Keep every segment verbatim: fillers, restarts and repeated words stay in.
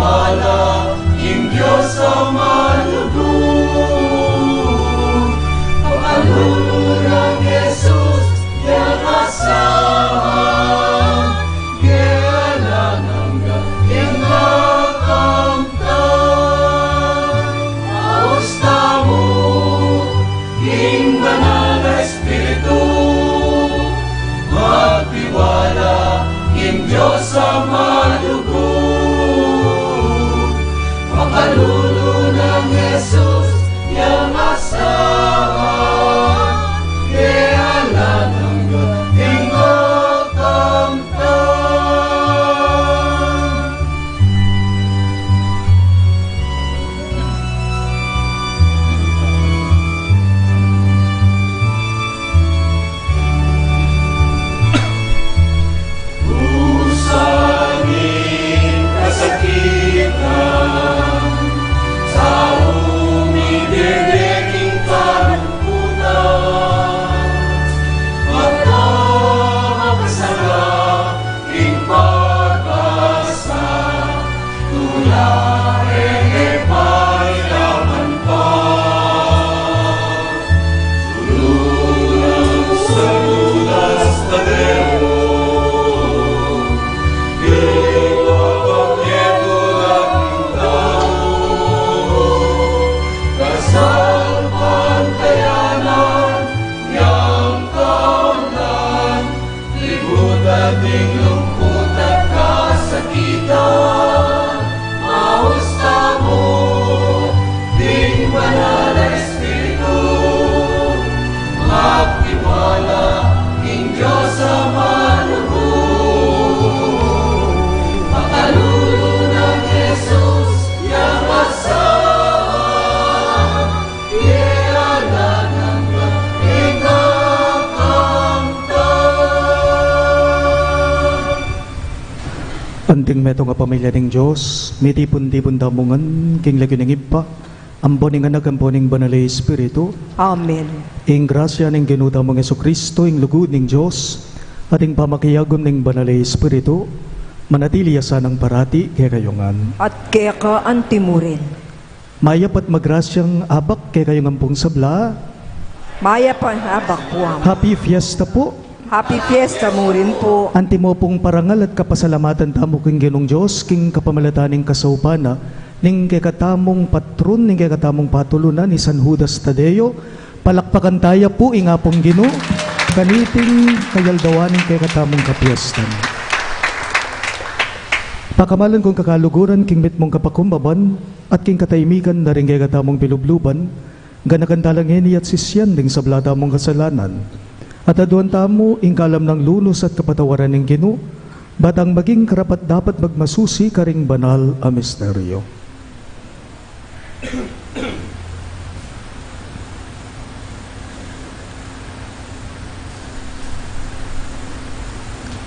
Ala ing Dios a malugud, pakalulu nang Jesus yang asahan, ke alang angga ing kakamtan. Austa mu ing Banal a Espiritu, magtiwala ing Dios a malugud, pakalulu nang Jesus yang asahan, ke alang angga ing kakamtan. Usa ning kasakitan, sa umidede king kalungkutan, at makasala ing pag-asa, tula e, e pailaman pa. Tulung San Judas Tadeo, ipapakitulat ing tau, kasalpantayanan yang kaunlaran, libutan ning lungkut at kasakitan, mausta mu ding Banal a Espiritu, magtiwala king Dios a malugud, pakalulu nang Jesus yang asahan, Anting metung a pamilya ning Dios, mitipun-tipun tamu ngan king lagyu ning Ibpa, ampo ning Anak, ampo ning Banal a Espiritu. Amen. Ing grasya ning Ginu tamung Jesucristo, ing lugud ning Dios, at ing pamakiagum ning Banal a Espiritu, manatili ya sanang parati kekayu ngan. At keka antimurin. Mayap at magrasyang abak kekayung ampong sabla. Mayap a abak pu. Happy Fiesta pu. Happy Fiesta mu rin pu. Antimo pung parangal at kapasalamatan tamu king Ginung Dios king kapamilatan ning kasaupan na ning kekatamung patron, ning kekatamung patulunan, i San Judas Tadeo. Palakpakan taya pu ing Apung Ginu kaniting kayaldawan ning kekatamung kapiestan. Pakamalan kung kakaluguran, king mitmung kapakumbaban at king kataimikan da ring kekatamung pilubluban, ganakan tala ngeni at sisian ding sabla tamung kasalanan, at aduan tamu ing kalam nang lunus at kapatawaran ning Ginu, batang maging karapat-dapat magmasusi karing banal a misteryo.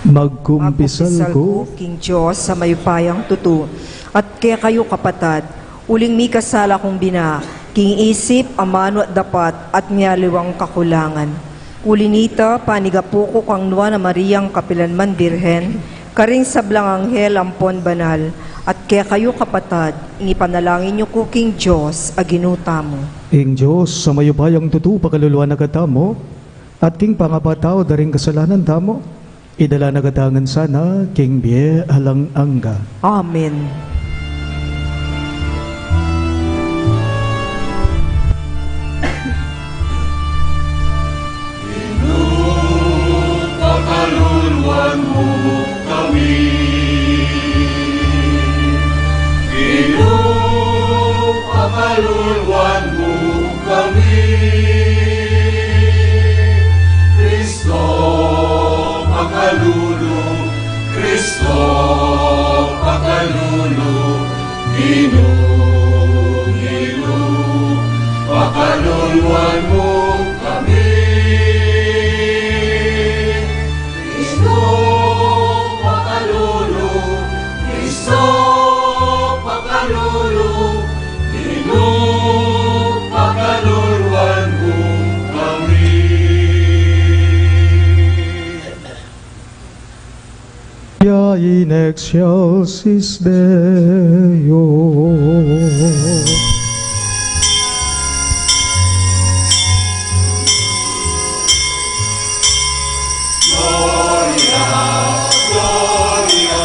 Magkumpisal ku king Dios a mayupayang tutu, at kekayu kapatad, uling mikasala kung bina king isip, amanu at dapat, at mialiwang kakulangan. Uli nita, panigapu ku kang Nuan a Mariang kapilan man Birhen, karing sablang anghel ampon banal, at kekayu kapatad, ing ipanalangin yu ku king Dios a Ginu tamu. Ing Dios a mayupayang tutu pakaluluan na katamu, at king pangapatawad da ring kasalanan tamu, idala na katamu ngan sana king bie alang angga. Amen. Ginu, pakaluluan mu kami. Ginu, pakaluluan mu kami. Kristo, pakalulu. Kristo, pakalulu. Ginu, Ginu, pakaluluan mu kami. Kristo, pakalulu. Kristo, pakalulu. Ginu, pakaluluan mu kami. Ya, In excelsis Deo. Gloria, Gloria,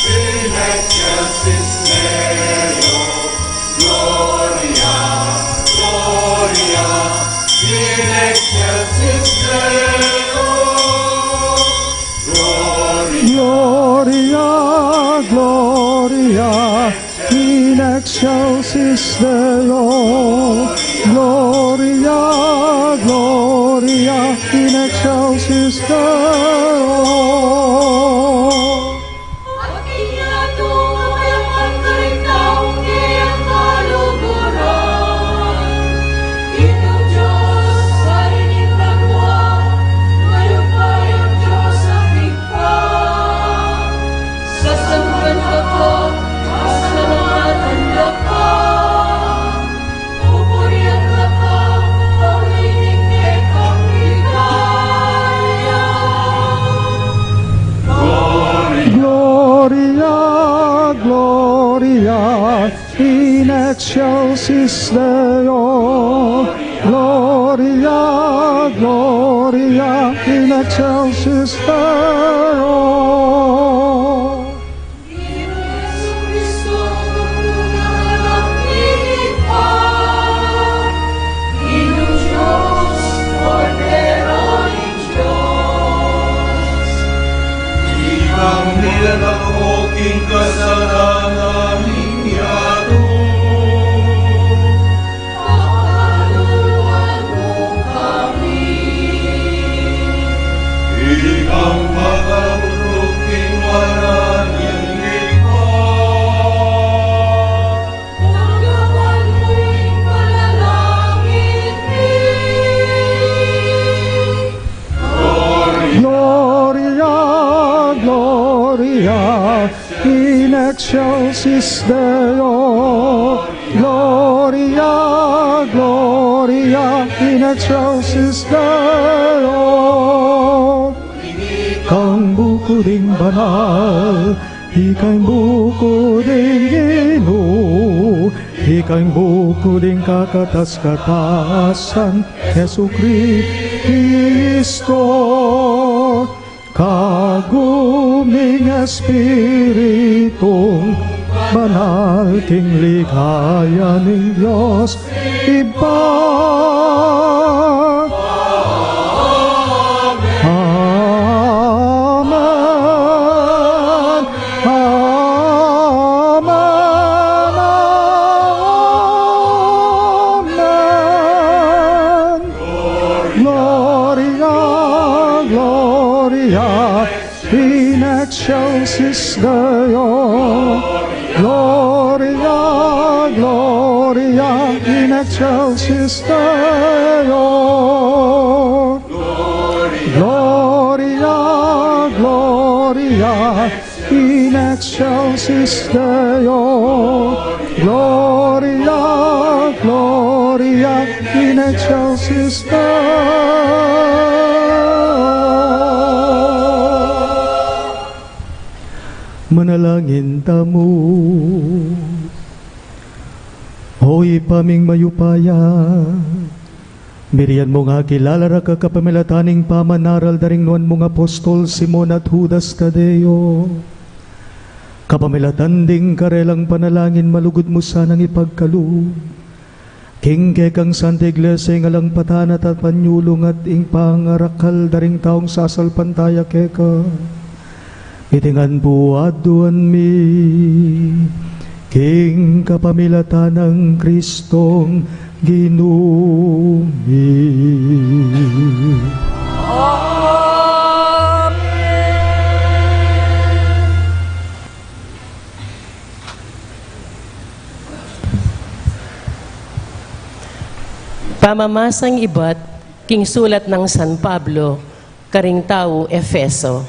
in excelsis Deo. Gloria, Gloria, in excelsis Deo. Gloria, Gloria, in excelsis Deo. Gloria, Gloria, in excelsis Deo. At inya ito, kapayapan karing taung kayang kaluguran. Ing Dios, Ari ning banua, mayupayang Dios, Ibpa, sasantuan ka pa, pasalamatan ka pa, pupurian ka pa, purihin keka ing ligaya. Gloria, Gloria, in excelsis Deo. Gloria, Gloria, in excelsis Deo. Ikang milalako king kasalanan ning yatu. Pakaluluan mu kami. Ikang makalulug king ngaran ning Ibpa. Tanggap mu ing panalangin mi. Gloria, Gloria, in excelsis Deo. Gloria, Gloria, in excelsis Deo. Ikang buku ding banal, ikang buku ding Ginu, ikang buku ding kakatas-katasan, Jesucristo. Kagum ning Espiritung Banal king ligaya ning Dios Ibpa. Amen. Amen. Amen. Gloria, Gloria, in excelsis Deo. Gloria, Gloria, in excelsis Deo. Gloria, Gloria, in excelsis Deo. Gloria, Gloria, in excelsis Deo. Manalangin tamu. O Ibpa ming mayupaya, mirian mung akilala raka kapamilatan ning pamanaral da ring nuan mung apostol Simon at Judas Tadeo. Kapamilatan ding karelang panalangin, malugud mu sanang ipagkalub king kekang Santa Iglesia ing alang patana at panyulung at ing pangarakal da ring taung sasalpantaya keka. Iti ngan pu aduan mi king kapamilatan nang Kristong Ginu mi. Amen. Pamamasang ibat king sulat nang San Pablo karing tau Efeso.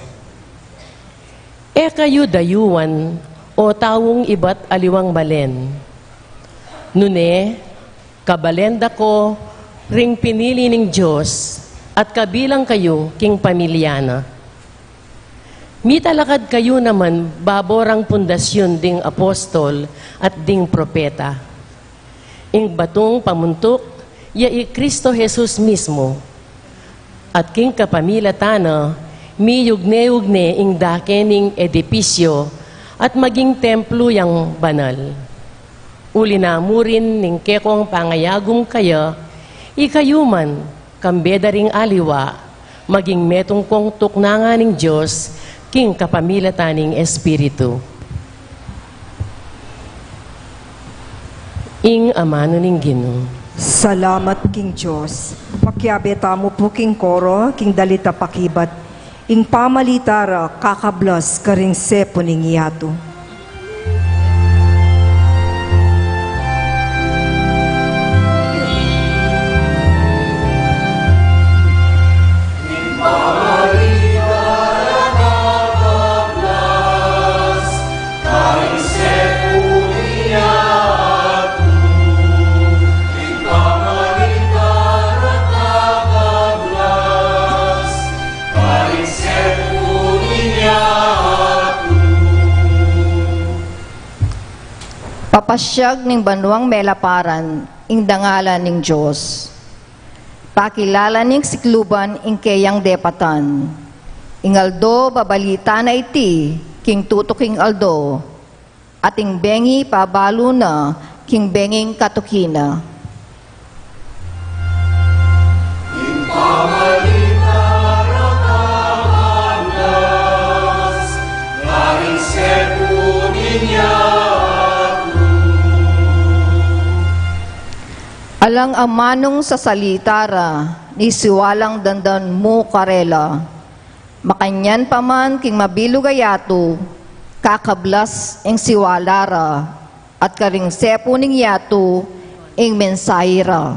E kayu dayuan, o taung ibat aliwang balen. Nune, kabalen da ko ring pinili ning Dios at kabilang kayu king pamilya na. Mitalakad kayu naman babo rang pundasyun ding apostol at ding propeta. Ing batung pamuntuk ya i Kristo Jesus mismu. At king kapamilatan na, miyugne-ugne ing dake ning edipisyo at maging templo yang banal. Uli na mu rin ning kekong pangayagum kaya, ikayu man, kambe da ring aliwa, maging metung kong tuknangan ning Dios, king kapamilatan ning Espiritu. Ing amanu ning Ginu. Salamat king Dios. Pakiabe tamu pu king koro, king dalit a pakibat, ing pamalita ra kakablas karing sepu ning yatu. Papasyag ning banuang melaparan ing dangalan ning Dios. Pakilala ning sikluban ing keyang depatan. Ing aldo babalita na iti king tutuking aldo, at ing bengi pabalu na king benging katuki na. Alang amanung sasalita ra, ni siwalang dandan mu karela. Makanyan pa man king mabilug a yatu, kakablas ing siwala ra, at karing sepu ning yatu ing mensahe ra.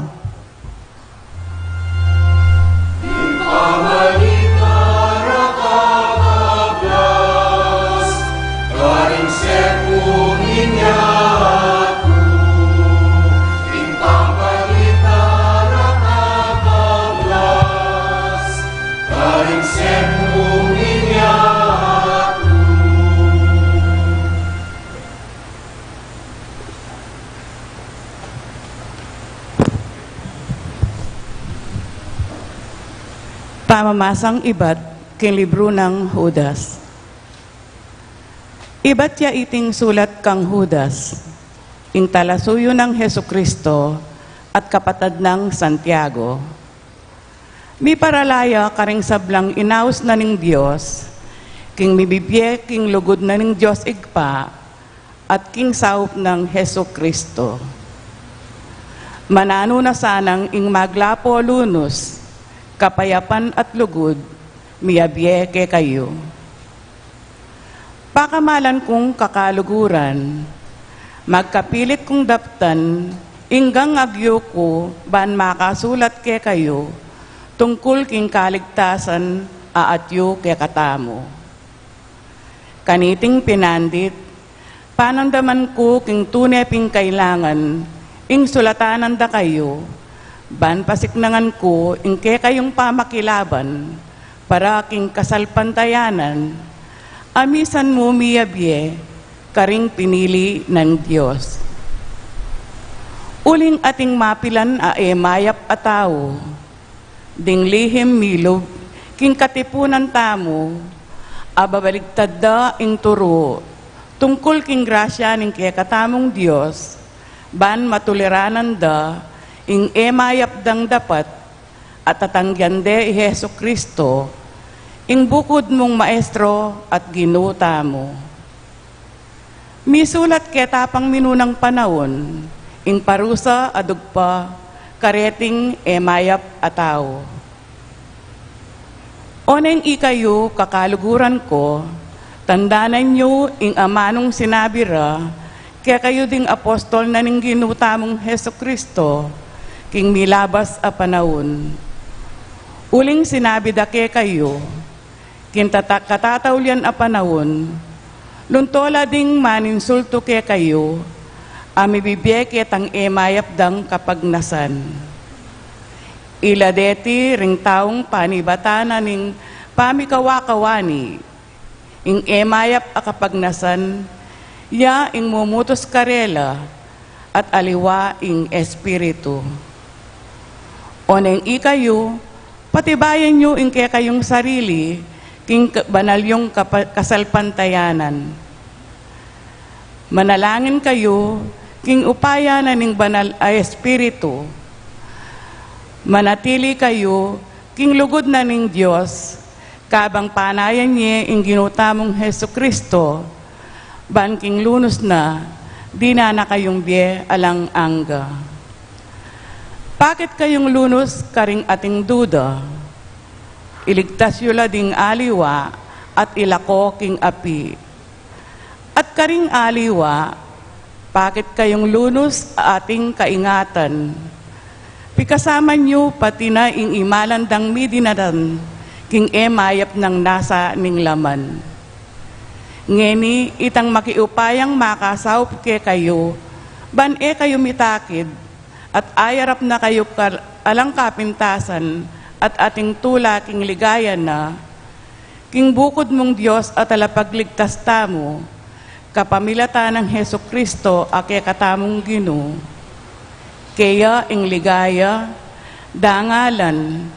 Pamamasang ibat king libru nang Judas. Ibat ya iting sulat kang Judas, ing talasuyu nang Jesucristo at kapatad nang Santiago. Miparalaya karing sablang inaus na ning Dios, king mibibie king lugud na ning Dios Ibpa, at king saup nang Jesucristo. Mananu na sanang ing maglapo lunus, kapayapan at lugud, miyabie kekayu. Pakamalan kung kakaluguran, magkapilit kung daptan ing gang agyu ku ban makasulat kekayu tungkul king kaligtasan a atyu kekatamu. Kaniting pinandit, panamdaman ku king tune pin kailangan ing sulatan da kayu, ban pasiknangan ku ing kekayung pamakilaban, para king kasalpantayanan, a misan mu miyabie karing pinili nang Dios. Uling ating mapilan a e mayap a tau, ding lihim milub king katipunan tamu, a babaligtad da ing turu tungkul king grasya ning kekatamung Dios, ban matuliranan da ing e mayap dang dapat, at tatanggian de i Jesucristo, ing bukud mung Maestro at Ginu tamu. Misulat keta pang minunang panaun, ing parusa a dugpa kareting e mayap a tau. Oneng ikayu kakaluguran ku, tandanan yu ing amanung sinabi ra kekayu ding apostol na ning Ginu tamung Jesucristo, king milabas a panaun. Uling sinabi da kekayu, king tata-, katataulian a panaun, lunto la ding maninsultu kekayu, a mibibie ketang e mayap dang kapagnasan. Ila deti ring taung panibatan na ning pamikawakawani, Ing e mayap a kapagnasan, ya ing mumutus karela, at aliwa ing Espiritu. O neng ikayu, patibayan yu ing kekayung sarili, king ka-, banal yung kapa-, kasalpantayanan. Manalangin kayu, king upaya na ning banal a Espiritu. Manatili kayu, king lugud na ning Dios, kabang panayan ye ing Ginu tamung Jesucristo, ban king lunus na, dinan na kayung bie alang angga. Pakit kayung lunus karing ating duda, iligtas yu la ding aliwa at ilako king api. At karing aliwa, pakit kayung lunus ating kaingatan. Pikasaman yu pati na ing imalan dang midinatan, king e mayap nang nasa ning laman. Ngeni itang makiupayang makasaup kekayu, ban e kayu mitakid, at ayarap na kayu kal-, alang kapintasan, at ating tula king ligaya na, king bukud mung Dios a talapagligtas tamu, kapamilatan nang Jesucristo a kekatamung Ginu. Keya ing ligaya, dangalan,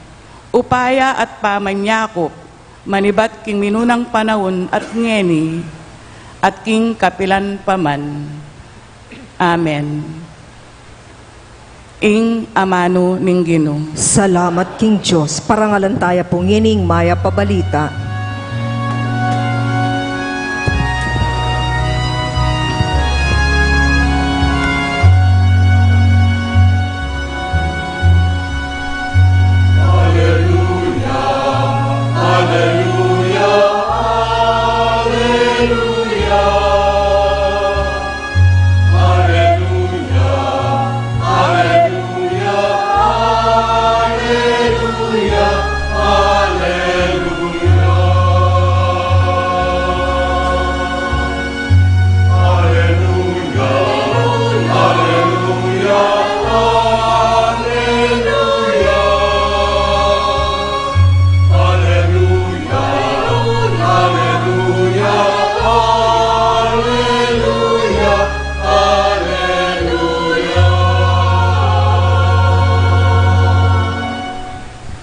upaya at pamanyakup, manibat king minunang panaun at ngeni, at king kapilan pa man. Amen. Ing amanu ning Ginu. Salamat king Dios. Parangalan taya pu ngeni ing mayap a balita. Aleluya, aleluya, aleluya. Aleluya, aleluya, aleluya, aleluya. Aleluya, aleluya, aleluya. Aleluya, aleluya, aleluya, aleluya.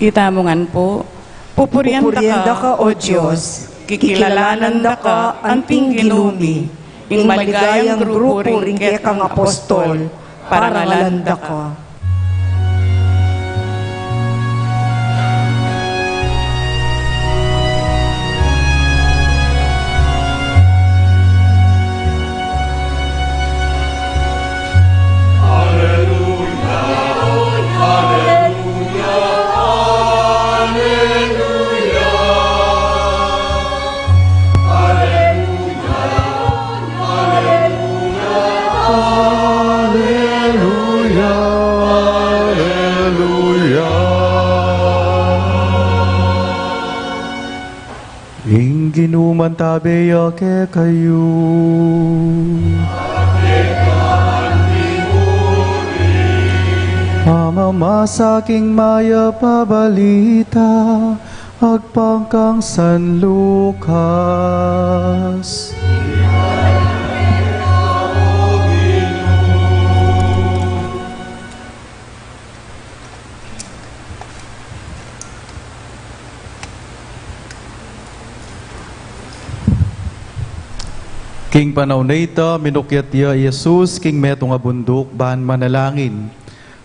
Itamu ngan pu, pupurian da ka, O Dios, kikilalanan da ka, anting Ginu mi, ing maligayang grupu ring kekang apostol, parangalan da ka. Aleluya, aleluya, aleluya. Aleluya, aleluya, aleluya, aleluya. Ing Ginu mantabe ya kekayu. Pamamasa king mayap a balita agpang kang San Lucas. King panaun a ita, minukyat ya i Jesus king metung a bunduk ban manalangin.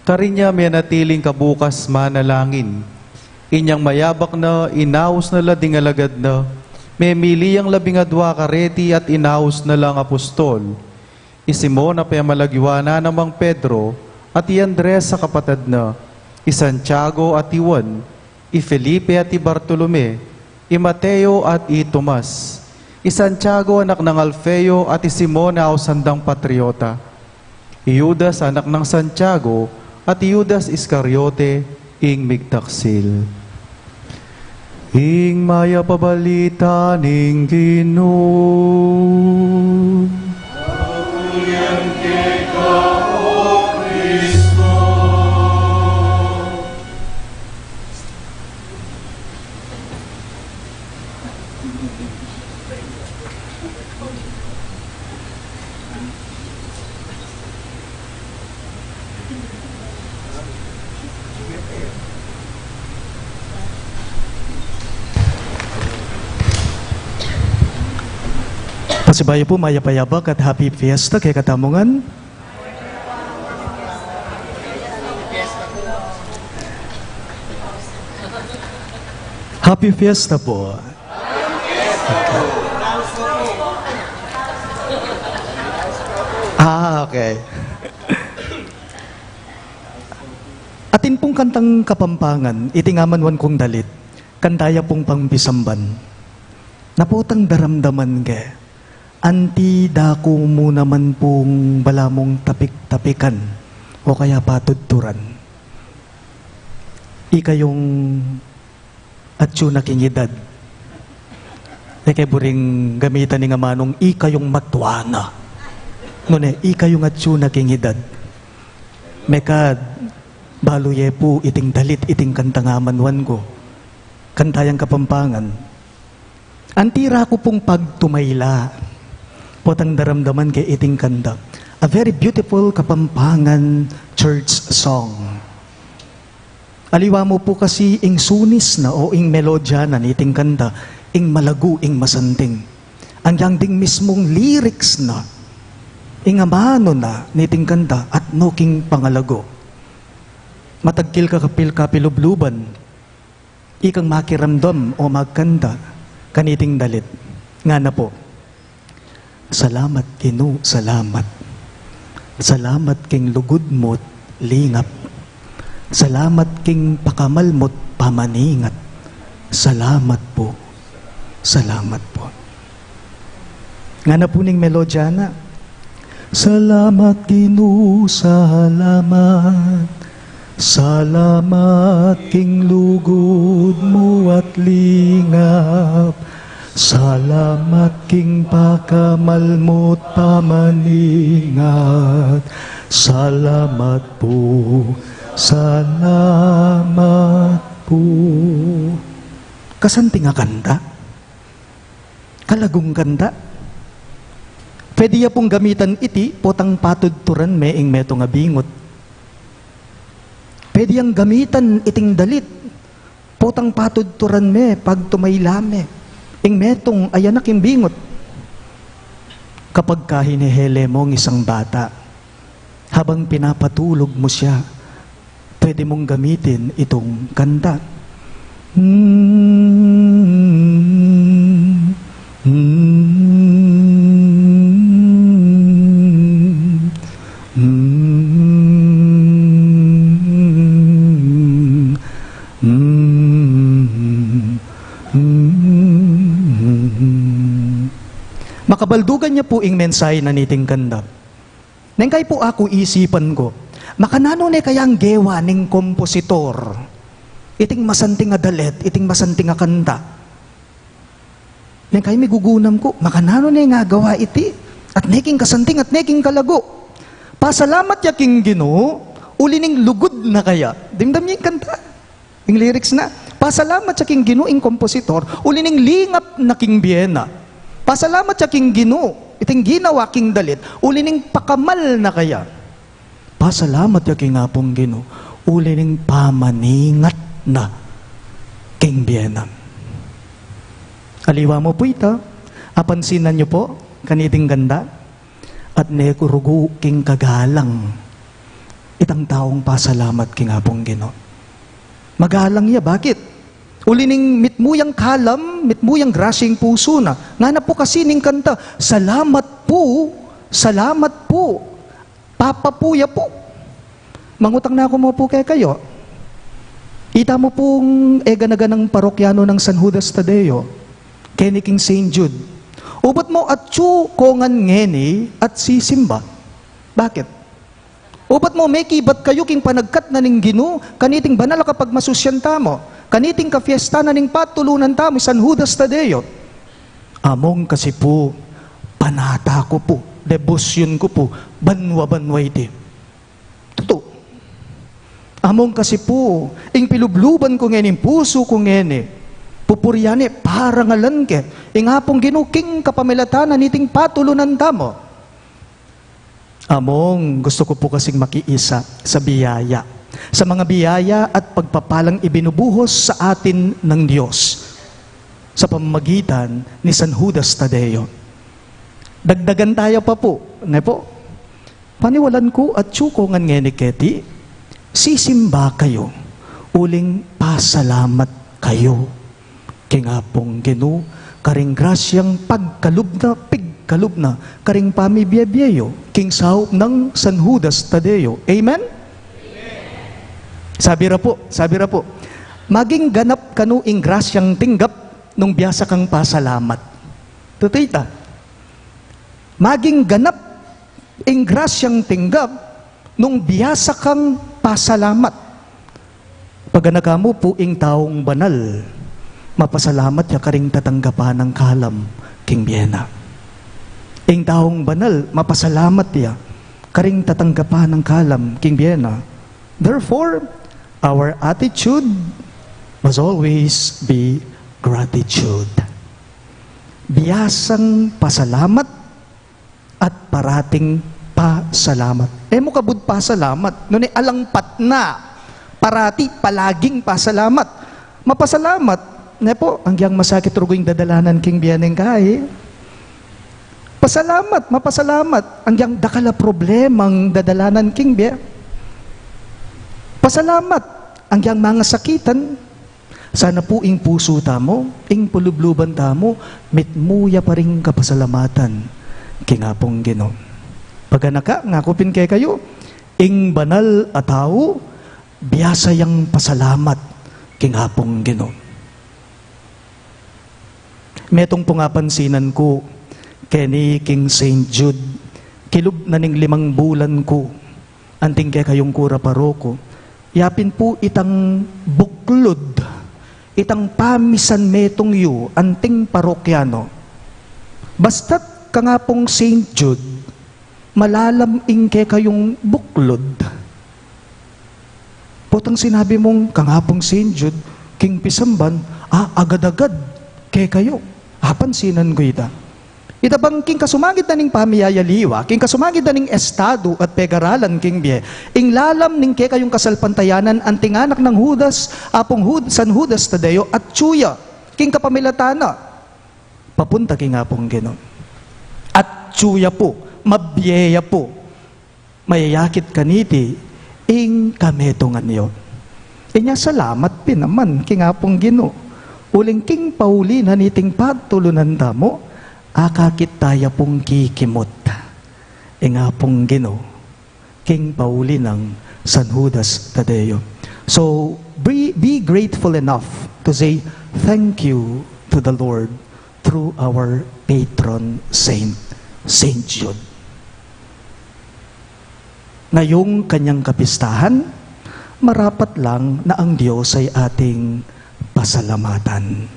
Karin ya menatiling kabukas manalangin. Inyang mayabak na, inaus na la ding alagad na, memili yang labing adua kareti at inaus na lang apostol. I Simon a pemalagyuan na namang Pedro, at i Andres a kapatad na, i Santiago at i Juan, i Felipe at i Bartolome, i Mateo at i Tomas, i Santiago anak nang Alfeo at i Simon a ausan dang Patriota, i Judas anak nang Santiago, at i Judas Iscariote, ing migtaksil. Ing mayap a balita ning Ginu. Sibayu pu, mayap a yabak at happy fiesta kekatamu ngan. Happy fiesta po. Ah, okay. Atin pung kantang Kapampangan, iti nga manuan kung dalit, kanta ya pung pangpisamban. Na potang daramdaman ke, anti daku mu naman pung balamu tapik-tapikan o kaya patudturan. Ikayung atyu na king edad. E ke buring gamitan ing amanung ikayung matua na. Nune, ikayung atyu na king edad. Mekad, balu ye pu iting dalit, iting kanta nga manuan ku. Kanta yang Kapampangan. Anti ra ku pung pagtumayla, potang daramdaman ke iting kanta. A very beautiful Kapampangan church song. Aliwa mu pu kasi ing sunis na o ing melodya na niting kanta, ing malagu, ing masanting. Agyang ding mismung lyrics na, ing amanu na niting kanta, atnu king pangalagu. Matagkil ka kapil-, kapilubluban, ikang makiramdam o magkanta kaniting dalit. Ngana pu. Salamat, Ginu, salamat. Salamat king lugud mu't lingap. Salamat king pakamal mu't pamaningat. Salamat pu. Salamat pu. Ngana pu ning melodya na. Salamat, Ginu, salamat. Salamat king lugud mu at lingap. Salamat king pakamal mu't pamaningat. Salamat pu, salamat pu. Kasanting a kanta. Kalagung kanta. Pwede ya pung gamitan iti, potang patudturan me ing metung a bingut. Pwede yang gamitan iting dalit, potang patudturan me, pagtumayla me ing metung a anak ing bingut. Kapag ka hinihele mu ing isang bata, habang pinapatulog mu siya, pwede mung gamitin itung kanta. Makabaldugan ya pu ing mensahe na niting kanta. Neng kay pu aku isipan ku, makananu ne kayang gewa ning kompositor iting masanting a dalit, iting masanting a kanta? Neng kay migugunam ku, makananu ne nga gawa iti? At ne king kasanting, at ne king kalagu. Pasalamat ya king Ginu, uli ning lugud na kaya. Dimdam ye ing kanta? Ing lyrics na, pasalamat ya king Ginu ing kompositor, uli ning lingap na king bie na. Pasalamat ya king Ginu, iting ginawa king dalit, uli ning pakamal na kaya. Pasalamat ya king Apung Ginu, uli ning pamaningat na king bie na. Aliwa mu pu ita, apansinan yu pu, kaniting kanta, at ne ku rugu king kagalang itang taung pasalamat king Apung Ginu. Magalang ya, bakit? Uli ning mitmu yang kalam, mitmu yang grasya ing pusu na. Ngana pu kasi ning kanta, salamat pu, salamat pu. Papa pu ya pu. Mangutang na ku mu pu kekayu. Ita mu pung e gana-ganang parokyano nang San Judas Tadeo, keni king Saint Jude. Ubat mu atyu kongan ngeni at sisimba. Bakit? Ubat mu mekibat kayu king panagkat na ning Ginu, kaniting banal a kapagmasusyan tamu, kaniting kafiesta na ning patulunan tamu, San Judas Tadeo. Among kasi pu, panata ku pu, debosyun ku pu, banwa-banwa iti. Tutu. Among kasi pu, ing pilubluban ku ngeni, ing pusu ku ngeni, pupurian ne, parangalan ke ing Apung Ginu king kapamilatan na niting patulunan tamu. Among, gustu ku pu kasing makiisa sa biyaya, sa mga biyaya at pagpapalang ibinubuhos sa atin ng Diyos sa pamamagitan ni San Judas Tadeo. Dagdagan taya pa pu, ne pu? Paniwalan ku, atyu ko ngan ngeni keti, sisimba kayu, uling pasalamat kayu king Apung Ginu, karing grasyang pagkalub na, pigkalub na, karing pamibie-bie yu, king saup nang San Judas Tadeo. Amen? Sabi ra pu, sabi ra pu, maging ganap kanu ing grasyang tinggap nung biasa kang pasalamat. Tutu ita. Maging ganap ing grasyang tinggap nung biasa kang pasalamat. Paganaka mu pu ing taung banal, mapasalamat ya karing tatanggapan nang kalam king bie na. Ing taung banal, mapasalamat ya karing tatanggapan nang kalam king bie na. Therefore, our attitude must always be gratitude. Biasang pasalamat at parating pasalamat. E mu kabud pasalamat, nune alang patna, parati, palaging pasalamat. Mapasalamat, ne pu, anggiyang masakit rugu ing dadalanan king bie ning kai. Pasalamat, mapasalamat, anggiyang dakal a problemang dadalanan king bie. Pasalamat, anggiyang mangasakitan. Sana pu ing pusu tamu, ing palubluban tamu, mitmu ya pa ring kapasalamatan king Apung Ginu. Paganaka, ngaku pin kekayu, ing banal a tau, biasa yang pasalamat king Apung Ginu. Metung pung apansinan ku keni king Saint Jude, kilub na ning limang bulan ku anting kekayung kura paroko. Ya pin pu itang buklud, itang pamisan metung yu anting parokyanu. Basta't kang Apung Saint Jude, malalam ing kekayung buklud. Potang sinabi mung kang Apung Saint Jude, king pisamban, a, agad-agad kekayu. Apansinan ku ita. Ita bang king kasumagit na ning pamiyayaliwa, king kasumagit na ning estadu at pegaralan king bie, ing lalam ning kekayung kasalpantayanan anting anak nang Judas, Apung Jud-, San Judas Tadeo, atyu ya king kapamilatan na papunta king Apung Ginu. Atyu ya pu, mabie ya pu, mayayakit kaniti ing kametungan yu. Inya salamat pin naman king Apung Ginu. Uling king pauli na niting patulunan tamu, akakit taya pung kikimut ing Apung Ginu king pauli nang San Judas Tadeo. So, be, be grateful enough to say thank you to the Lord through our patron saint, Saint Jude. Ngayong kanyang kapistahan, marapat lang na ang Diyos ay ating pasalamatan.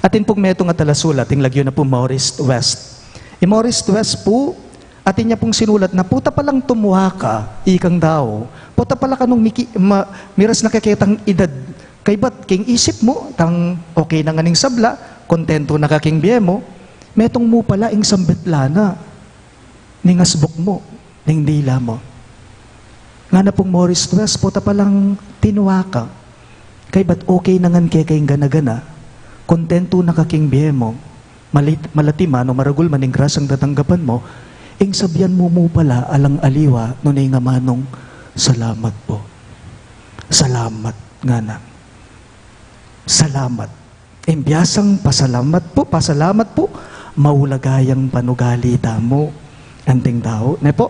Atin pung metung a talasulat, ing lagyu na pu Morris West. I Morris West pu, atin ya pung sinulat na, pota palang tumuaka, ikang tau, pota pala kanung miki-, ma-, miras na keketang edad, kaybat king isip mu, tang okay na ngan ing sabla, kontento na ka king bie mu, metung mu pala ing sambit lana ning asbuk mu, ning dila mu. Ngana pung Morris West, pota palang tinuaka, kaybat okay na ngan keka ing gana-gana, kontento na ka king bie mu, malit-, malati man o maragul man ing grasyang tatanggapan mu, ing sabian mu mu pala alang aliwa nune ing amanung, "Salamat pu. Salamat," ngana. Salamat. Ing biasang pasalamat pu, pasalamat pu, maulaga yang panugali tamu anting tau, ne pu?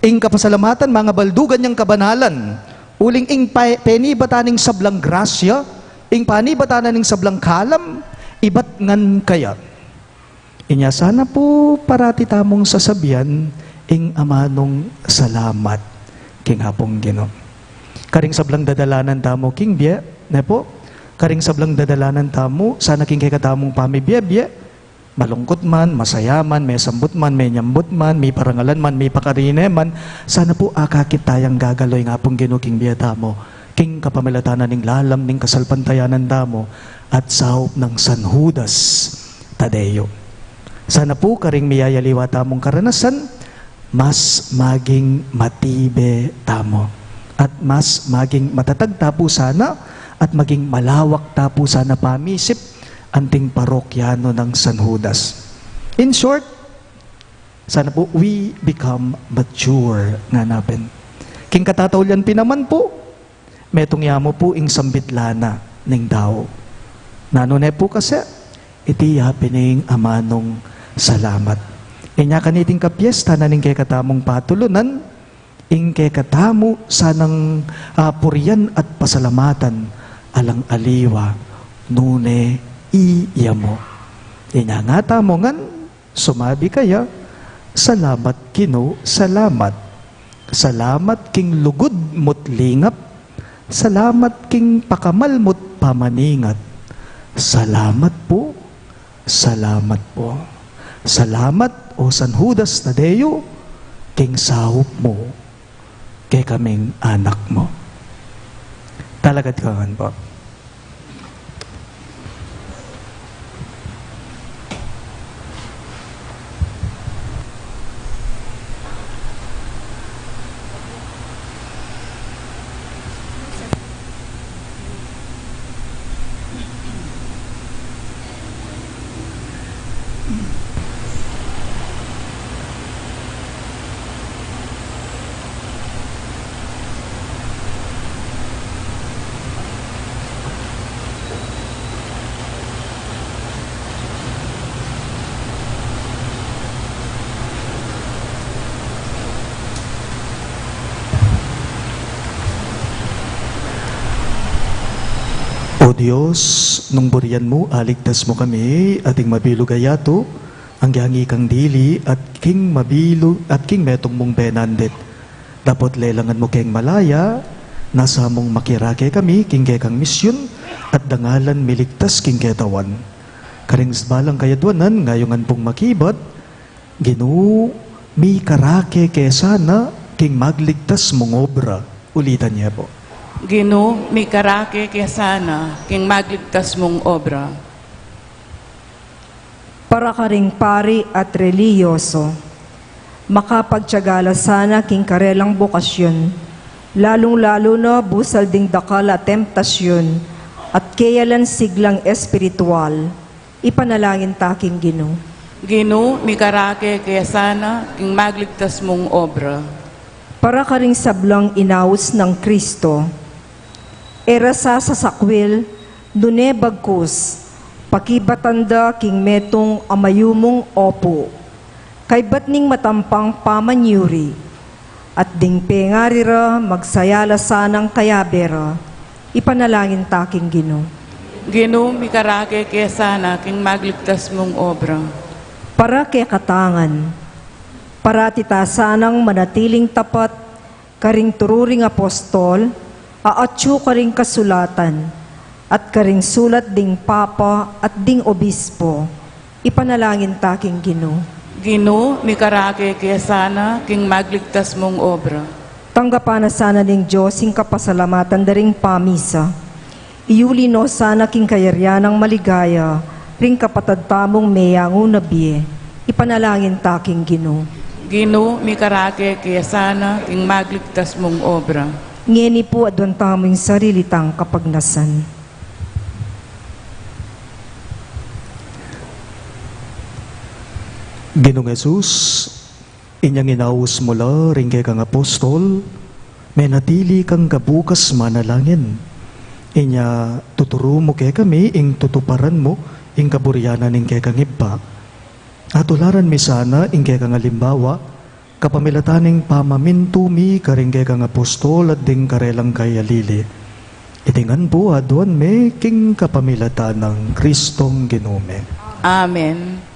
Ing kapasalamatan, mangabaldugan yang kabanalan, uling ing pa-, penibatan ning sablang grasya, ing panibatan ning sablang kalam, ibat ngan kaya. Inya sana pu parati tamung sasabian ing amanung salamat king Apung Ginu. Karing sablang dadalanan tamu king bie, ne pu? Karing sablang dadalanan tamu, sana king kekatamung pamibie-bie, malungkut man, masaya man, mesambut man, menyambut man, miparangalan man, mipakarine man, sana pu akakit tayang gagalu ing Apung Ginu king bie tamu, king kapamilatan na ning lalam ning kasalpantayanan tamu at saup nang San Judas Tadeo. Sana pu karing miyayaliwa tamung karanasan, mas maging matibe tamu at mas maging matatag ta pu sana at maging malawak ta pu sana pamisip anting parokyanu nang San Judas. In short, Sana pu, we become mature ngana pin. King katataulian pin naman pu, metung ya mu pu ing sambit la na ning dau. Nanu ne pu kasi, iti ya pin ing amanung salamat. Inya kaniting kapiesta na ning kekatamung patulunan, ing kekatamu sanang, ah, purian at pasalamatan, alang aliwa, nune iya mu. Inya nga tamu ngan, sumabi kaya, "Salamat, Ginu, salamat. Salamat king lugud mu't lingap. Salamat king pakamal mu't pamaningat. Salamat pu, salamat pu. Salamat, O San Judas Tadeo, king saup mu kekaming anak mu." Talakad ka ngan pu. O Dios, nung burian mu, aligtas mu kami, at ing mabilug a yatu, anggyang ikang dili, at king mabilug, at king metung mung benandit. Dapot lelangan mu keng malaya, nasa mung makirake kami, king kekang misyun, at dangalan miligtas king ketawan. Karing balang kayadwanan, ngayungan pung makibat, Ginu, mikarake ke sana king magligtas mung obra. Ulitan ye pu. Ginu, mikarake ke sana king magligtas mung obra. Para karing pari at relihiyoso, makapagtiaga la sana king karelang bokasyun, lalung-lalu na busal ding dakal a temptasyun at keyalan siglang espiritual, ipanalangin ta king Ginu. Ginu, mikarake ke sana king magligtas mung obra. Para karing sablang inaus nang Kristo, e ra sa sasakwil, nune bagkus pakibatan da king metung a mayumung opu, kaybat ning matampang pamanyuri, at ding pengari ra magsaya la sanang kayabe ra, ipanalangin ta king Ginu. Ginu, mikarake ke sana king magligtas mung obra. Para kekatang ngan, parati ta sanang manatiling tapat karing turu ring apostol, a atyu karing kasulatan, at karing sulat ding papa at ding obispo, ipanalangin ta king Ginu. Ginu, mikarake ke sana king magligtas mung obra. Tanggapan na sana ning Dios ing kapasalamatan da ring pamisa. Iyuli no sana king kayarian nang maligaya ring kapatad tamung meyangu na bie, ipanalangin ta king Ginu. Ginu, mikarake ke sana king magligtas mung obra. Ngeni pu, aduan tamu ing sarili tang kapagnasan. Ginung Jesus, inyang inaus mu la ring kekang apostol, menatili kang kabukas manalangin. Inya tuturu mu kekami ing tutuparan mu ing kaburian na ning kekang Ibpa. Atularan mi sana ing kekang alimbawa, kapamilatan ning pamamintu mi karing kekang apostol at ding karelang kayalili. Iti ngan pu aduan mi king kapamilatan nang Kristong Ginu mi. Amen.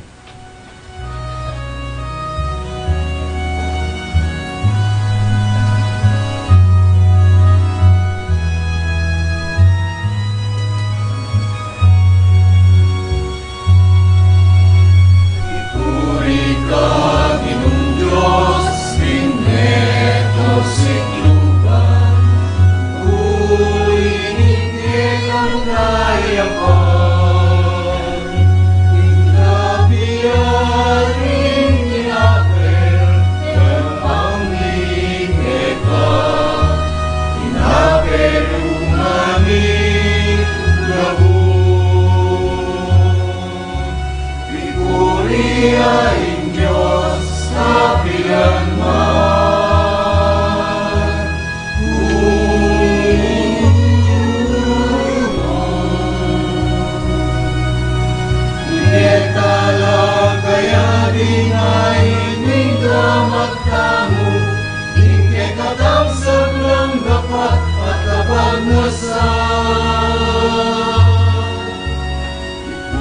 Puri ka, Ginung Dios ning meto sikluban. Puri ning kekang kayapan, ing At ang sablang dapat at kapagnasan.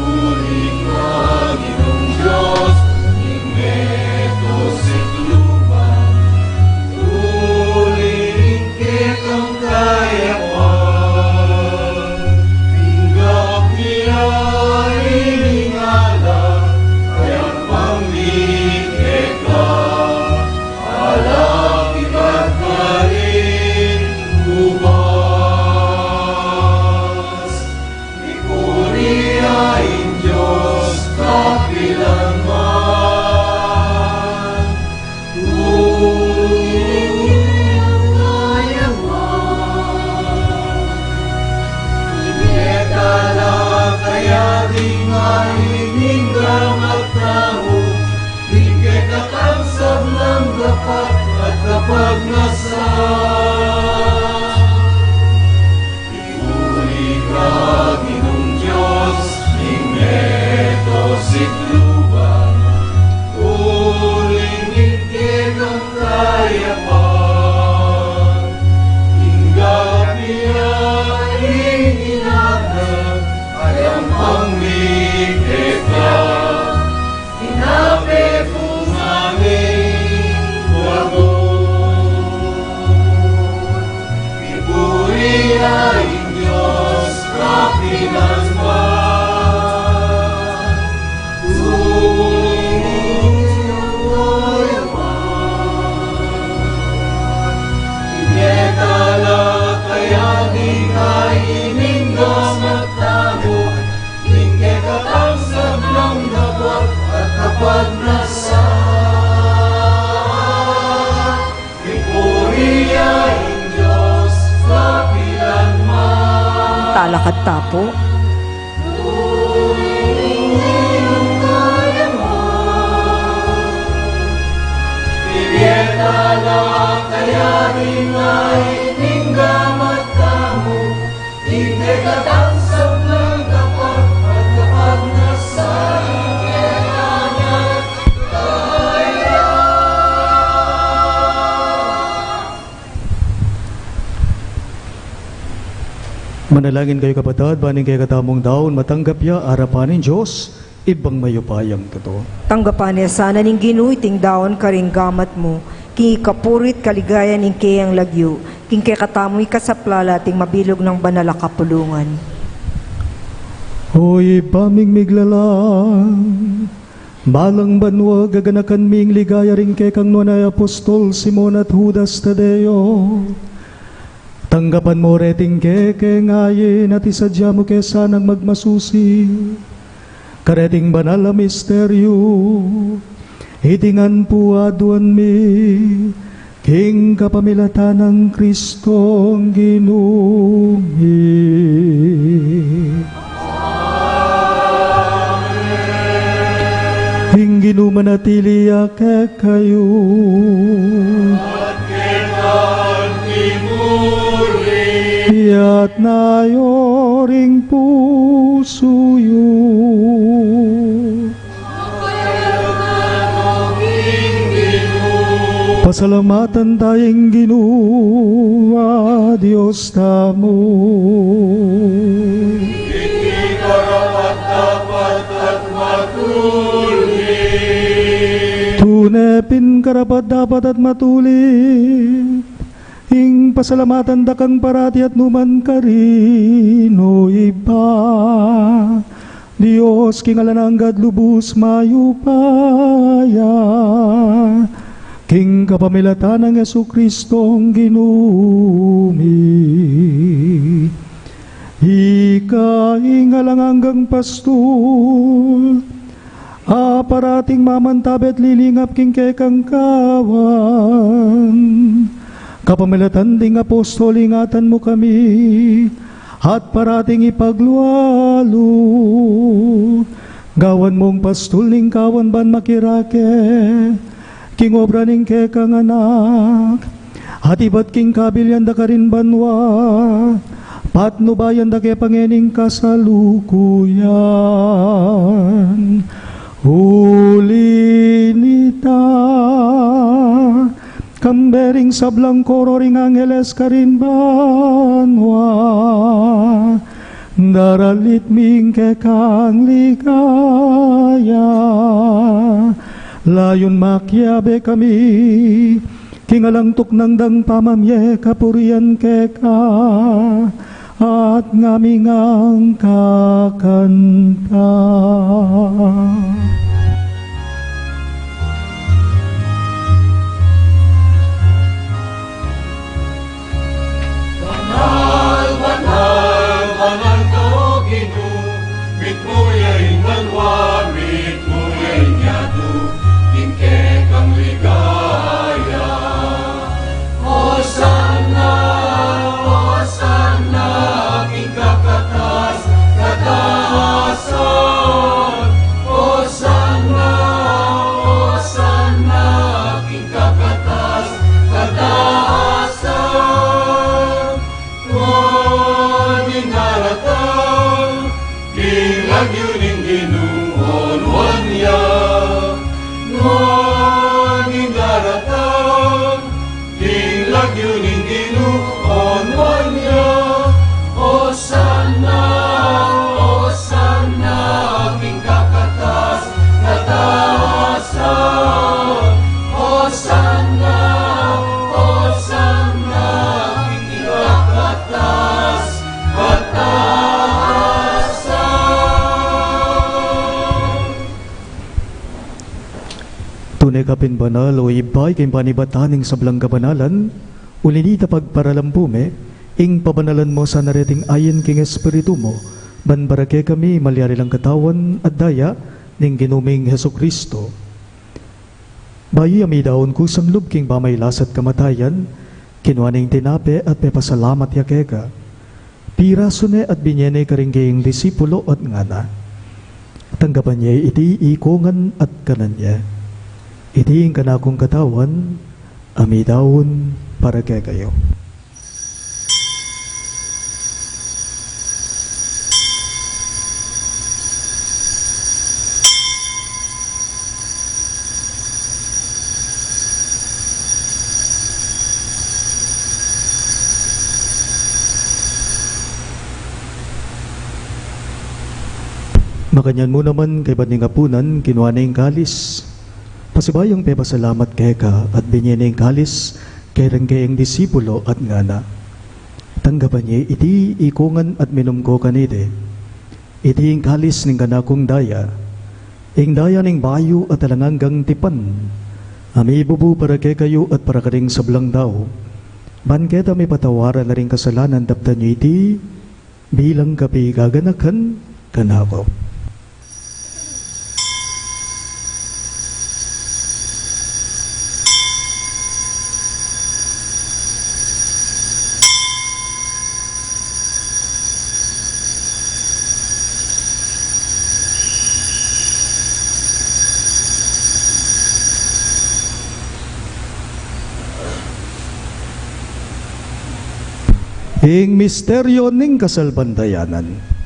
Uli ka, Ginung Dios, ning meto sikluban, uling kekang kayapan, tinggap ya ing ala, kayang pamikeka, alang ibat karing ubas. Ipuri ya ing Dios kapilan man. Uli ning kekang kayapan, ibie tala kaya ding ain ning gamat tamu, ning kekatang sablang dapat at kapagnasan. Ipuri ka, Ginung Dios, ning meto sikluban, uling ing kekang kayapan, tinggap ya ing ala, kayang pamikeka, inape ku ngeni lagu. Ipuri ya ing Dios kapilan man. Uli ning kekang kayapan, ibie tala kaya ding ain ning gamat tamu, ning kekatang sablang dapat at kapagnasan. Ipuri ya ing Dios kapilan man. Talakad ta pu. Uli ning kayapan, ibie tala kaya ding ain ning gamat tamu, ing kekatang sablang dapat at kapagnasan. Manalangin kayu, kapatad, ban ing kekatamung daun matanggap ya arapan ning Dios, Ibpang mayupayang tutu. Tanggapan na sana ning Ginu iting daun karing gamat mu, king ikapuri't kaligayan ning keyang lagyu, king kekatamu ikasaplala at ing mabilug nang banal a kapulungan. O Ibpa ming miglalang, balang banua gaganakan mi ing ligaya ring kekang nuan a apostol Simon at Judas Tadeo. Tanggapan mu reting kekeng ain at isadya mu ke sanang magmasusi kareting banal a misteryu. Iti ngan pu aduan mi king kapamilatan nang Kristong Ginu mi. Amen. Ing Ginu manatili ya kekayu. Iyatas yu ring pusu yu. Pasalamatan taya ing Ginu a Dios tamu. Iti karapat-dapat at matulid. Tune pin karapat-dapat at matulid ing pasalamatan da kang parati at nu man karin, O Ibpa, Dios king alang angga at lubus mayupaya, king kapamilatan nang Jesucristong Ginu mi. Ika ing alang anggang pastul a parating mamantabe at lilingap king kekang kawan. Kapamilatan ding apostol, ingatan mu kami at parating ipaglualu. Gawan mung pastul ning kawan ban makirake king obra ning kekang anak, at ibat king kabilian da karin banua, patnubayan da ke pa ngening kasalukuyan. Uli nita, Kambe ring sablang koro ring angeles karin banua, daralit mi ing kekang ligaya. Layun makiabe kami king alang tuknang dang pamamie kapurian keka, at ngami ngang kakanta. Banal, banal, banal ka, O Ginu, mitmu ya ing banua, mitmu ya ing yatu, ing kekang ligaya. Hosanna, Hosanna, king kakatas-katasan. Hosanna, Hosanna, king kakatas-katasan. Nuan ing aratang king lagyu ning Ginu, o nuan ya. Nuan ing aratang king lagyu ning Ginu, o nuan ya. Hosanna, Hosanna, king kakatas-katasan. Hosanna, Hosanna, king kakatas-katasan. Tune ka pin banal, O Ibpa, ika ing panibatan ning sablang kabanalan, uli na nita pagparalan pu mi, ing pabanalan mu sana reting ain king Espiritu mu, ban para kekami malyari lang katawan at daya ning Ginu ming Jesucristo. Bayu ya midaun kusang lub king pamailas at kamatayan, kinua ne ing tinape at pepasalamat ya keka. Pirasu ne at binye ne karing kayang disipulo at ngana: Tanggapan ye iti ikongan at kanan ye. Iti ing kanakung katawan a midaun para kekayu. Makanyan mu naman kaybat ning apunan, kinua ne ing kalis, pasibayu yang pepasalamat keka at binye ne ing kalis kareng kayang disipulo at ngana: Tanggapan ye iti ikongan at minum ko kaniti. Iti ing kalis ning kanakung daya, ing daya ning bayu at alang anggang tipan, a mibubu para kekayu at para karing sablang tau, ban keta mipatawaran la ring kasalanan. Daptan yu iti bilang kapigaganakan kanaku. Ing misteryo ning kasalpantayanan.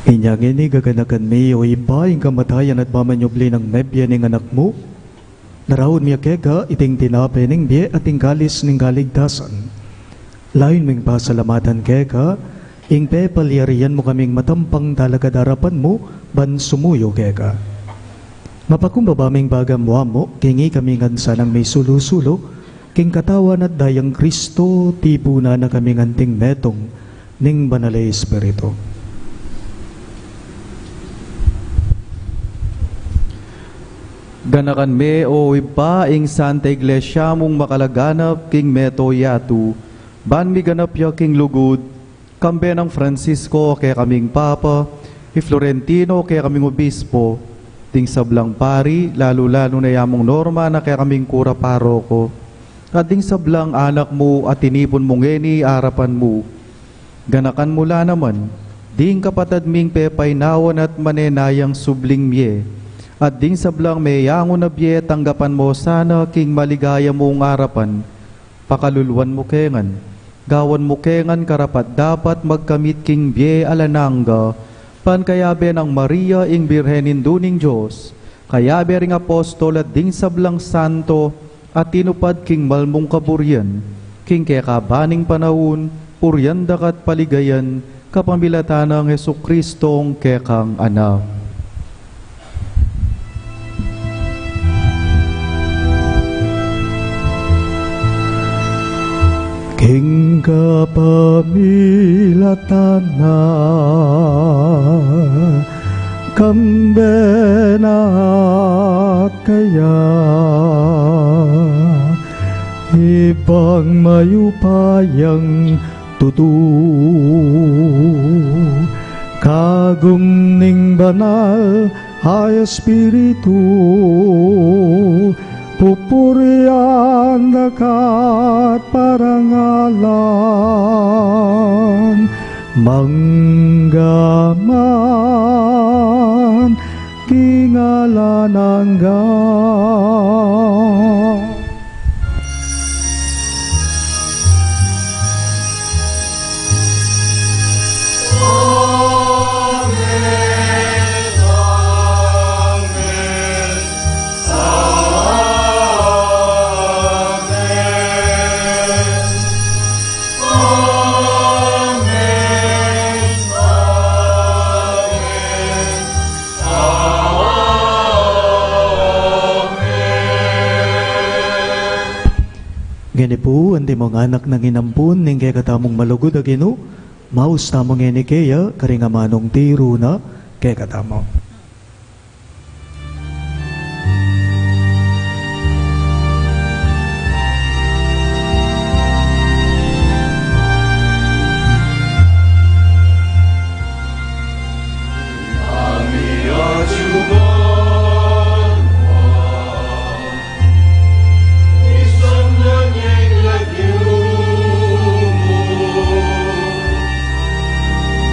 Inya ngeni gaganakan mi, O Ibpa, ing kamatayan at pamanyubli nang mebie ning Anak mu, daraun mi keka iting tinape ning bie at ing kalis ning kaligtasan. Layun ming pasalamatan keka ing pepalyarian mu kaming matampang talakad arapan mu ban sumuyu keka. Mapakumbaba ming pagamu-amu king ikami ngan sanang misulu-sulu king katawan at dayang Kristo, tipunan na kami ngan anting metung ning Banal a Espiritu. Ganakan me, O Ibpa, ing Santa Iglesia mung makalaganap king mabilug a yatu, ban miganap ya king lugud, kambe nang Francisco a kekaming Papa, I Florentino, kekaming obispo, ding sablang pari, lalu-lalu na i Among Norma na kekaming kura paroko, at ding sablang anak mu a tinipun mu ngeni arapan mu. Ganakan mu la naman ding kapatad ming pepainawan at manenayang subling mie, at ding sablang meyangu na bie tanggapan mu sana king maligaya mung arapan. Pakaluluan mu ke ngan, gawan mu ke ngan karapat-dapat magkamit king bie alang angga, ban kayabe nang Maria ing Birhen Indu ning Dios, kayabe ring apostol at ding sablang santo a tinupad king mal mung kaburian, king kekaban ning panaun, purian da ka at paligayan, kapamilatan nang Jesucristong kekang Anak. King kapamilatan na, kambe na at kaya, ibang mayupayang tutu, kagum ning banal a Espiritu, pupurian da ka at parangalan, mangga man king alang angga. Ngeni pu, antimong anak nang inampun ning kekatamung malugud a Ginu, maus tamu ngeni keya karing amanung tiru na kekatamu.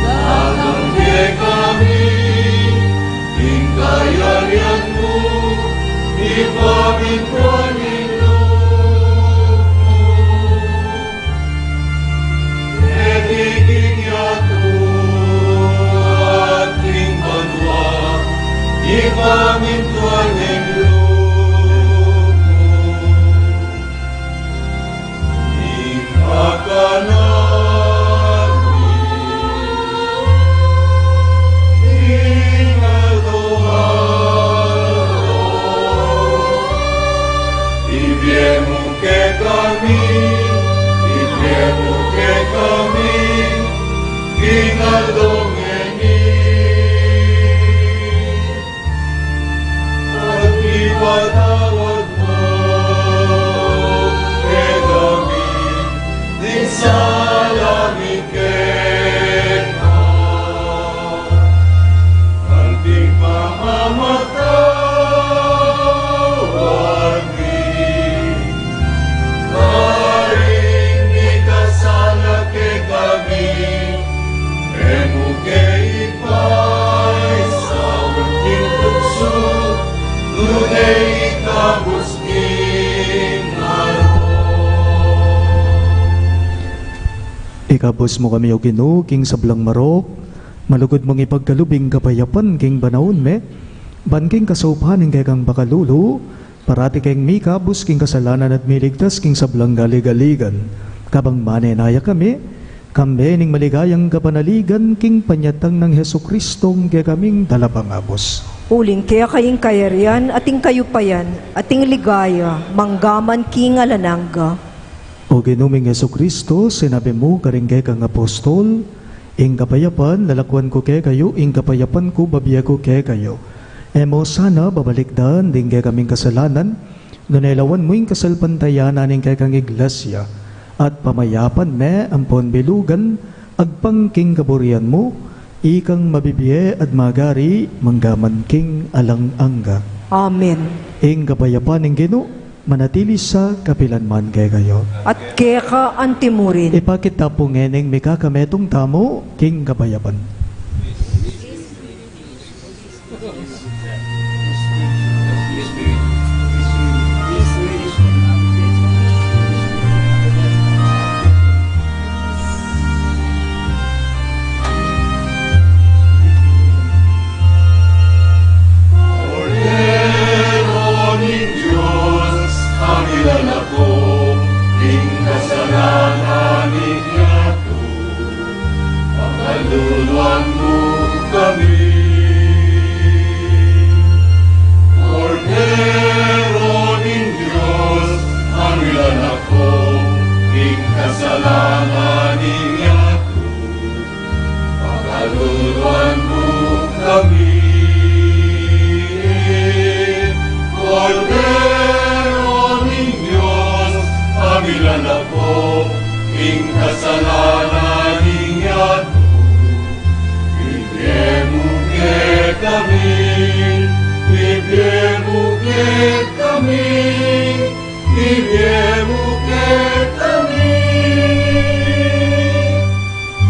Datang kekami ing kayarian mu, ipamintuan ing lub mu. Keti king yatu at king banua, ipamintuan ing lub mu. Ing kakanan mi king aldo-aldo, ibie mu kekami, ibie mu kekami king aldo ngeni. At ipatawad mu kekami ding sala mi keka, anti ing pamamatawad mi karing mikasala kekami, e mu ke ipaisaul king tuksu, nune ikabus king marok. Ikabus mu kami, O Ginu, king sablang marok, malugud mung ipagkalub ing kapayapan king panaun mi, ban king kasaupan ning kekang pakalulu, parati keng mikabus king kasalanan at miligtas king sablang galigaligan. Kabang manenaya kami, kambe ning maligayang kapanaligan king panyatang nang Jesucristong kekaming talapangabus. Uling keka ing kayarian, at ing kayupayan, at ing ligaya, mangga man king alang angga. O Ginu ming Jesucristo, sinabi mu karing kekang apostol, ing kapayapan lalakwan ku kekayu, ing kapayapan ku babie ku kekayu. E mu sana babalikdan ding kekaming kasalanan, nune lawan mu ing kasalpantayanan ning kekang iglesia, at pamayapan me ampon bilugan, agpang king kaburian mu, Ikang mabibie at magari, mangga man king alang angga. Amen. Ing kapayapan ning Ginu, manatili sa kapilan man kekayu. At keka antimurin. Ipakit ta pu ngening mikakametung tamu king kapayapan. Kordero ning Dios, a milalako king kasalanan ning yatu, pakaluluan mu kami. Kordero ning Dios, a milalako king kasalanan ning yatu, pakaluluan mu kami. Kordero ning Dios, a milalako king kasalanan ning yatu, ibie mu kekami, ibie mu kekami, ibie mu kekami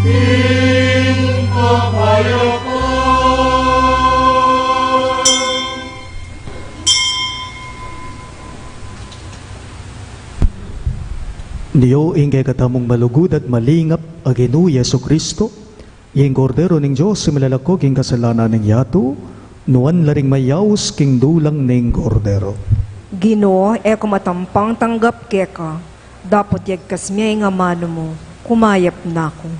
ing kapayapan. Nio ing kekatamung malugud at malingap a Ginu Jesucristo, ing Kordero ning Dios, a milalako king kasalanan ning yatu, nuan la ring mayaus king dulang ning Kordero. Ginu, e ku matampang tanggap keka, dapot yagkas me ing amanu mu, kumayap na ku.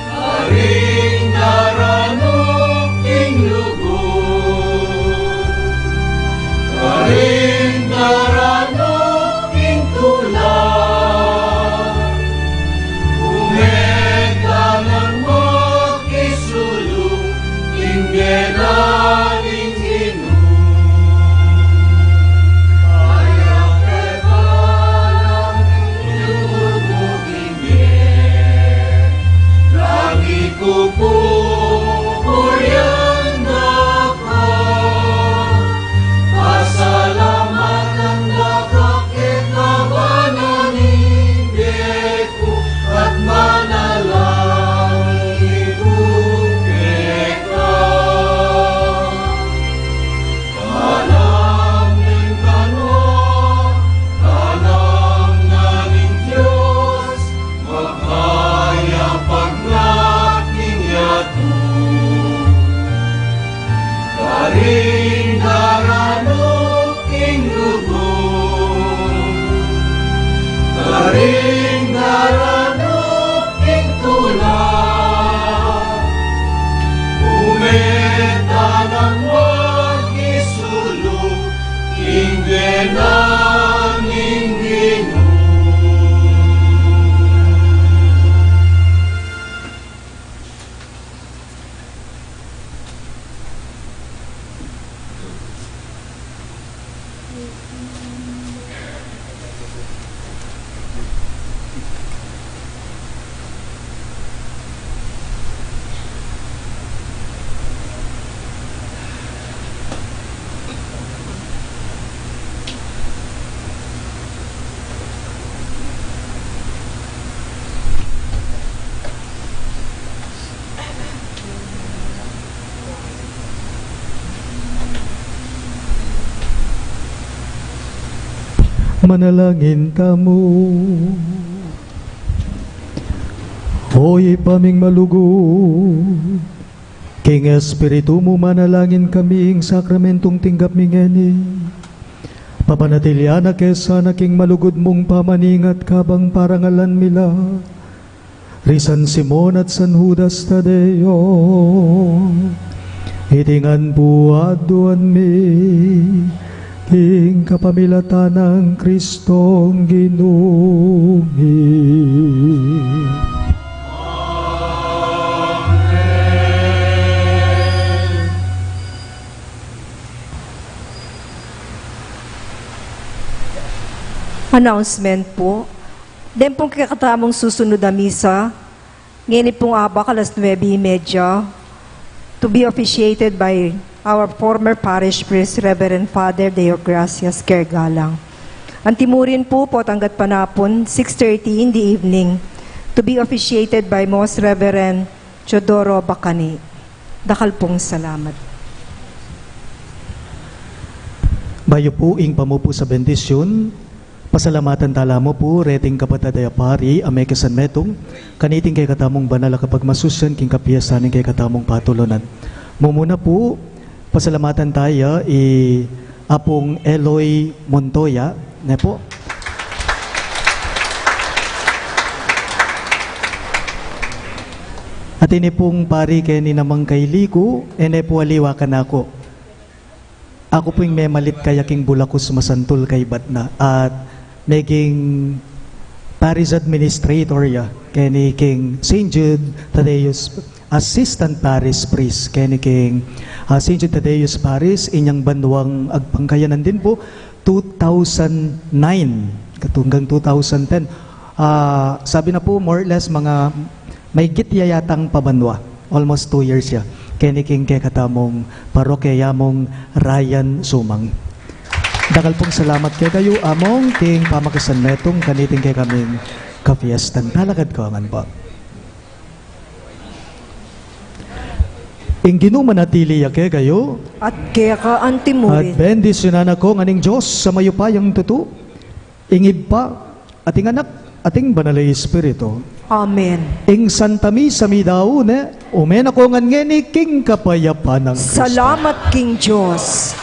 Karing daranuk ing lugud, karing daranuk ing tula, ume ta nang makisulung king bie na ning Ginu. Kaya kekang lugud mu king bie, lagi ku pupurian da ka. Pasalamatan da ka kekabang ning bie ku, at manalangin ku keka. Alang ning banua, alang na ning Dios, mapayap ing ating yatu. Karing daranuk ing lugud, karing daranuk ing tula, ume ta nang makisulung king bie na ning Ginu. Manalangin tamu. O Ibpa ming malugud, king Espiritu mu manalangin kami ing sakramentong tinggap mi ngeni, papanatilian na ke sana king malugud mung pamaningat kabang parangalan mi la ri San Simon at San Judas Tadeo. Iti ngan pu aduan mi king kapamilatan nang Kristong Ginu mi. Announcement po. Den pong kekatamung susunod a misa, ngeni pong abak alas nuebe y media, to be officiated by our former parish priest, Reverend Father Deo Gracias Kergalang. Antimurin pu, potang gatpanapun, six thirty in the evening, to be officiated by Most Reverend Teodoro Bacani. Dakal pong salamat. Bayu pu ing pamupus a bendisyun, pasalamatan tala mu pu reting kapatad a pari a meke San Metung, kaniting kekatamung banal a kapagmasusyan king kapiestan ning kekatamung patulunan. Mumuna pu, pasalamatan taya i Apung Eloy Montoya, ne pu. At ini pung pari keni namang kailiku, e ne pu aliwa kanaku. Aku pu ing memalit kaya king bulakus masantul kaybat na at meging parish administrator ya keni king Saint Jude Thaddeus, assistant parish priest keni king, ah, Saint Jude Thaddeus Parish, inyang banuang Agpangkayanan din pu, two thousand nine hanggang two thousand ten. Ah, sabi na pu, more or less, mga mahigit ya yatang pabanua. Almost two years ya. Keni king kekatamung parokya, Among Ryan Sumang. Dakal pung salamat kekayu, Among, king pamakisanmetung kaniting kekaming kapiestan. Talakad ko ngan pu. Ing Ginu manatili ya kekayu. At keka antimurin. At bendisyunan na ko ngan ning Dios a mayupayang tutu, ing Ibpa, at ing Anak, at ing Banal a Espiritu. Amen. Ing Santa Misa midaun ne, ume na ko ngan ngeni king kapayapan nang Kristo. Salamat king Dios.